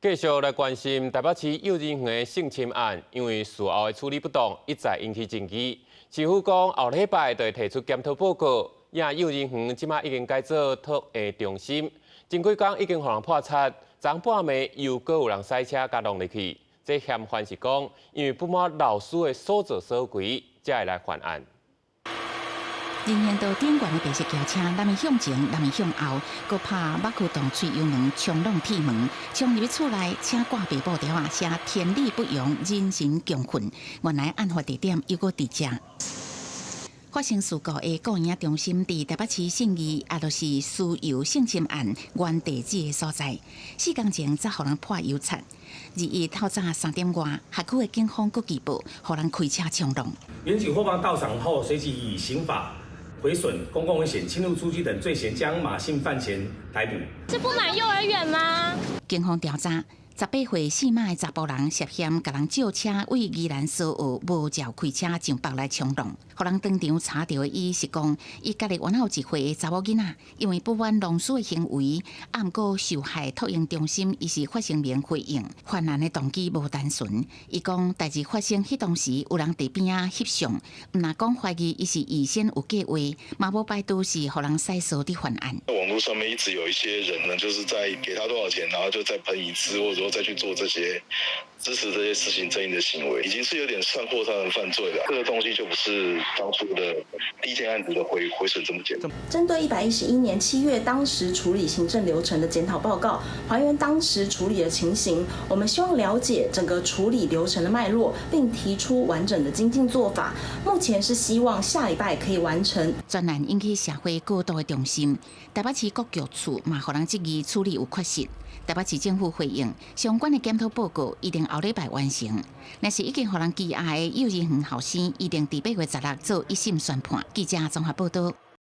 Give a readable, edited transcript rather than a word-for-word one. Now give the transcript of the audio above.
繼續來關心台北市幼兒園的性侵案，因為事後的處理不當，一再引起爭議。市府講後禮拜就會提出檢討報告，也幼兒園這馬已經改做托嬰中心，前幾工已經予人破賊，昨半暝又閣有人駛車共弄入去，這嫌犯是講，因為不滿老師的所作所為，才會來犯案。人行道頂懸的白色轎車，若毋向前，若毋向後，閣拍木驅動吹油門衝挵鐵門，衝入去厝內，車掛白布條仔，寫天理不容，人神共憤。原來案發地點猶閣佇遮。發生事故的顧嬰中心佇台北市信義，也就是私幼性侵案原地址的所在。4工前才予人潑油漆。21透早3點外，轄區的警方閣拒報，予人開車衝撞。員警獲報到場後，隨即以刑法毀損公共危險、侵入住居等罪嫌，將馬姓犯嫌逮捕。是不滿幼兒園嗎？警方調查，18歲姓馬的查埔人涉嫌共人借車為宜蘭蘇澳無照開車上北來衝撞，予人當場查著的伊是講，伊家己原有1歲的查某囡仔，因為不滿老師的行為，毋過受害托嬰中心伊是發聲明回應，犯案的動機無單純。伊講代誌發生彼當時有人佇邊仔翕相，毋但講懷疑伊是預先有計劃，嘛無排除是予人使唆佇犯案。網絡上面一直有一些人呢，就是在給他多少錢，然後就再噴一次，或者說再去做這些支持這些事情正義的行為，已經是有點煽惑他人犯罪了。這個東西就不是當初的第一件案子的毀損這麼簡單。針對111年7月當時處理行政流程的檢討報告，還原當時處理的情形，我們希望了解整個處理流程的脈絡，並提出完整的精進做法。目前是希望下禮拜可以完成。專案引起社會高度的重視，台北市各局處嘛，予人質疑處理有缺失。台北市政府回應，相關的檢討報告一定後禮拜完成。若是已經予人羈押的幼兒園學生，一定佇8月16做一審宣判。記者綜合報道。